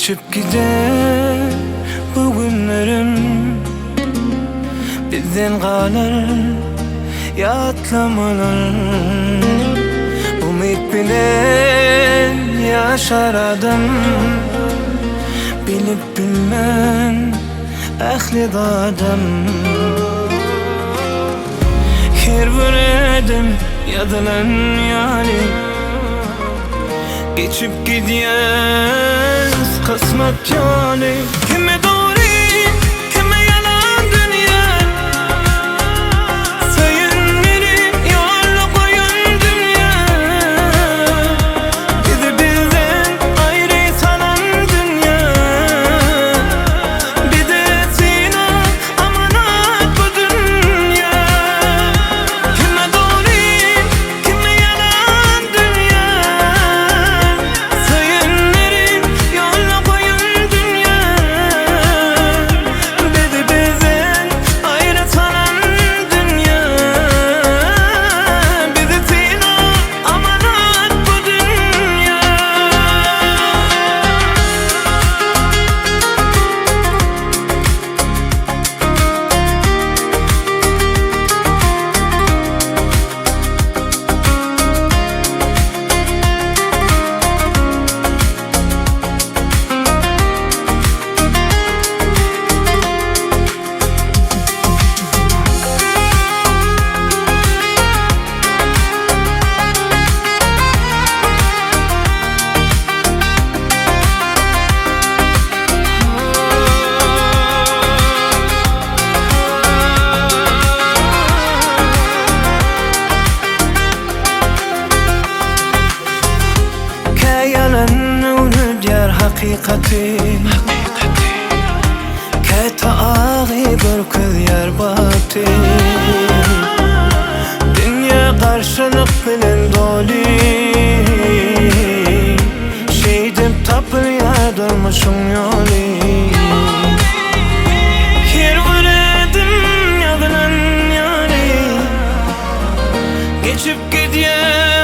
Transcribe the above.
Geçip gider bu günlerim Bizden galar ýatlamalar Umyt bilen ýaşar adam Bilip bilmän ähli zadam Her bir ädim ýazylan ýaly Geçip gidýäs kysmat ýaly Kime dogry, kime ýalan dünýä Söýenleri ýola goýan dünýä Bizi bizden aýry salan dünýä Bize synag amanat bu dünýä Kime dogry, kime ýalan dünýä Söýenleri ýola goýan dünýä Bizi bizden aýry salan dünýä Bizi synag amanat bu dünýä. Kä ýalan öwredýär hakykaty Käte agy görkezýär bagty Dünýä garşylyk bilen doly Şeýdip tapylýar durmuşyň ýoly Her bir ädim ýazylan ýaly Geçip gidýär.